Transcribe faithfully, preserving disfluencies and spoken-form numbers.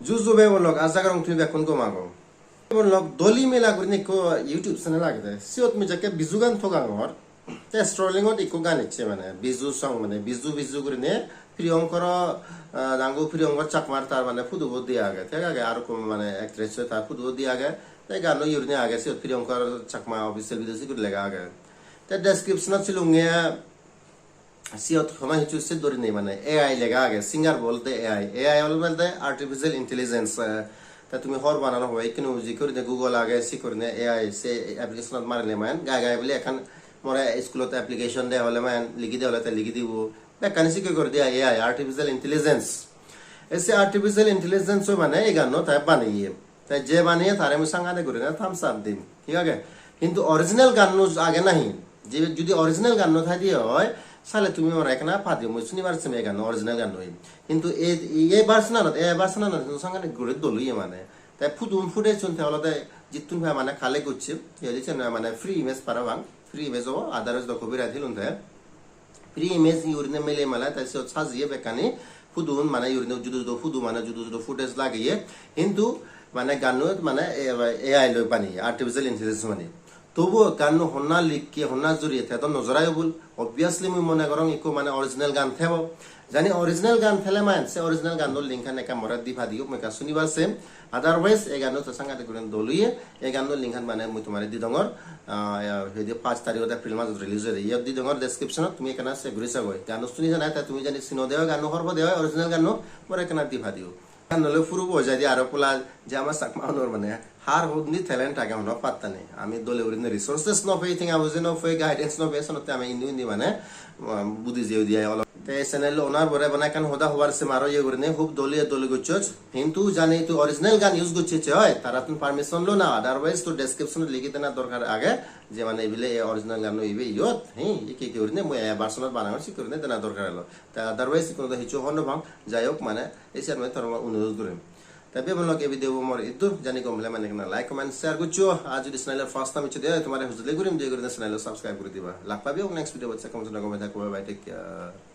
Ju ju bhei bon lok, aja gorong tumi bekkun gom ago. Bhei bon lok, Doli Mela gurinei ekko YouTube channel agede. Siyot mui jekke Biju gan togangor. Te scrolling-ot ekko gan ecche mane, Biju song mane, Biju Biju gurinei Priyankar, ah, dangu Priyankar Chakmar tar mane photo bo diye age. Te age aro ekko mane actress tar photo bo diye age. Te gano gurinei age siyot Priyankar Chakma official video se guri lega age. Te description-ot silunge siyot hono hissu se dori nei mane A I lega age, singer bo olode A I. A I olode artificial intelligence. Eh, te tumi hobor pano no peba, ikkunu je gurinei Google age, se gurinei A I se application-ot marile mane gai gai bile ekkan more school-ot application de hole mane ligi de hole te ligi dibo. Bekkani sikke guri diye A I, artificial intelligence. E se artificial intelligence-o mane ei ganno te baneye. Te je baneye tare mui sangade gurinei thumbs up dim, thik age? Hintu original ganno age nahi? Je judi original ganno thai diye oi, sale tumi more ekkena padiyo, mui sunibar sem ei ganno, original ganno oi. Hintu ei, ei version-anot, ei version-anot hintu sangade guri dol oye mane. Te photo footage-un te olode jittun pai mane collect gocche, ei je mane free image parapang, free image obo, otherwise do copyright hilun te. Free image gurinei mele mala te siyot sajiye bekkani photo-un mane gurinei judo judo photo mane judo judo footage lageye, hintu mane ganno mane A I loi baneye, artificial intelligence mane. Tobuo ganno honna likke, honna juriye te do no jorai obul. Obviously mui mone gorong ikko mane original gan thebo. Jani original gan thele mane se original ganno link-an ekka more di padiyo, mui ekka sunibar sem. Otherwise ei ganno to sangade gurinei dol oye. Ei ganno link-an mane mui tomare di dongor, ah, hoide paanch tarikh ode April majot release oye. Iyot di dongor description-ot, tumi ekkena check guri sagoi. Ganno suni jana te tumi jani sino de oi, ganno hobor po de oi, original ganno more ekkena di padiyo. Ganno loi puro bo jai de aro pola je ama Chakma unor mane har hundi talent age hono patta nei. Ami dole gurinei resources no pei, tenga poije no pei, guidance no pei, senotte ami indi undi mane, um, budi jei udi ai olo. Te channel owner bore bana ekkan hoda hobar sem aro iye gurinei hub dole dole gocchoj. Hintu jani tui original gan use gocchis oi, tarattun permission lo na, otherwise to description-ot ligi dena dorkar age, je mane ibile ei original ganno ibe iyot, hi, ikke ikke gurinei mui ei version-ot banangor sikke gurinei dena dorkar elo. Te otherwise ikkunu do hissu hobor no pang, jai hok mane, ei siyan mane tor mane onurod gurim. Te bebon lok ei video bo mor iddur, jani gom pele mane ekkena like, comment, share goccho, ar judi channel-ot first time eccho de oi, tomare hujuli gurim, je gurinei channel-ot subscribe guri diba. Lak pabi ok next video bot, se kom sona gome thakko, bye bye, take care.